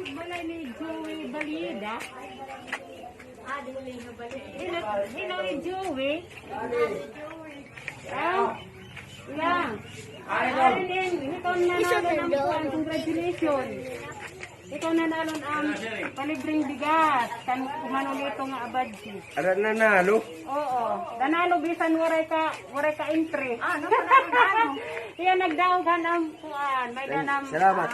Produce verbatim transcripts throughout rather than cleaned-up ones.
Balay ni Joey Balida. Hello, hello, Joey. Ah, yeah. Ay, Arlene, ikaw nanalo ng kuan. Congratulations. Ikaw nanalo ng palibreng bigas kan Manolito nga abadji. Ara nanalo? Oo. Nanalo bisan waray ka, waray ka entry. Ah, nanalo, nanalo. Iya nagdaog han kuan, may danam. Salamat.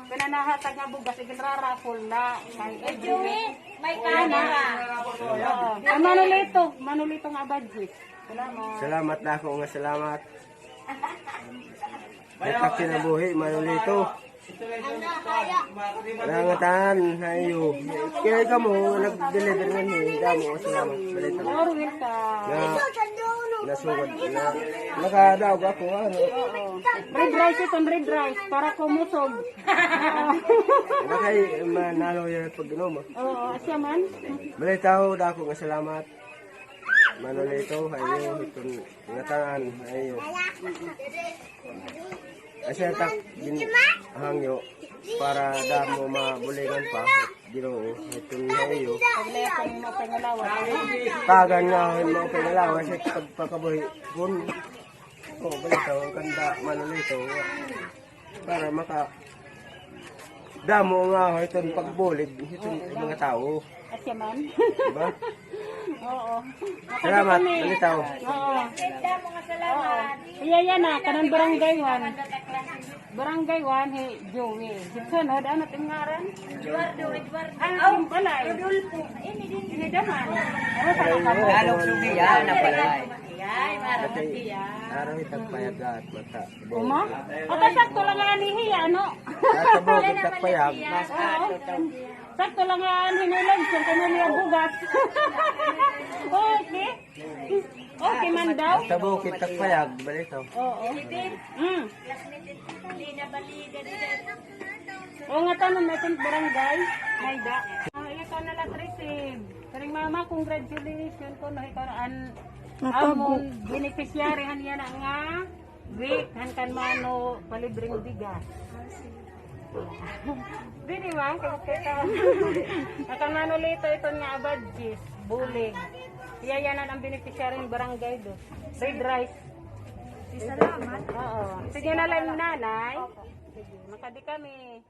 Pinanahatag nga bugas, iginrarapol na. Kay Edwin, may camera. Oo. Kay Manolito, Manolito nga abadji. Salamat. Salamat dako nga salamat. May pakinabuhi, Manolito. Nangatan ha iyo. Kay kamo nag-deliver nganhi, damo nga salamat. Balita. You're welcome. Nga nasugad na nakadaog ako, ano. Oo. Red rice iton, red rice, para kumusog. Nakay manalo yan pag-inom, ah. Oo, asya man. Balita ho, dako nga salamat. Manolito, ha iyo, iton ngatan, ha iyo. Asya tak gin-, hangyo para damo mabulingan pa, Ginoo, iton ha iyo. Tagan nga, ha iyo, pangalawas, sa pagpakabuhi. Kun, oh, balita, kanda, Manolito. Para maka-, damo nga, oh, iton pagbulig, iton mga tawo. Asya man. Diba? Oo. Salamat, balita. Oo. Damo nga salamat. Oo. Iya, yana, kanan barangay one. Barangay one, hi Joey. Sunod, ano it ngaran? Eduardo, Eduardo. Ano it balay? Rodolfo. Ini din. Ini daman. Ano sa mga Tagalog, Sofia, na pala. Ay, marami siya. Araw itagpayag at mata. Uma? Ata sakto la nga anhi hiya, ano? Ata ba, kita payag. Oo. Sakto la nga anhi ni Lens, yung kanya niya bugas. Okay. Okay man daw. Sa bukid, tagpayag, balito. Oo. Mm. Oo nga, tanan natin barangay. May da. Ah, iya ka na la receive. Karing mama, congratulations ko, no, ikaw an amon beneficiary han yana nga week, han kan Mano palibreng bigas. Diri ba? Kay kita. Kan Manolito iton nga abadjis, bulig. Iya yana an beneficiary han barangay do. Red rice. Salamat. Oo. Sige na la, nanay. Sige, makadi kami.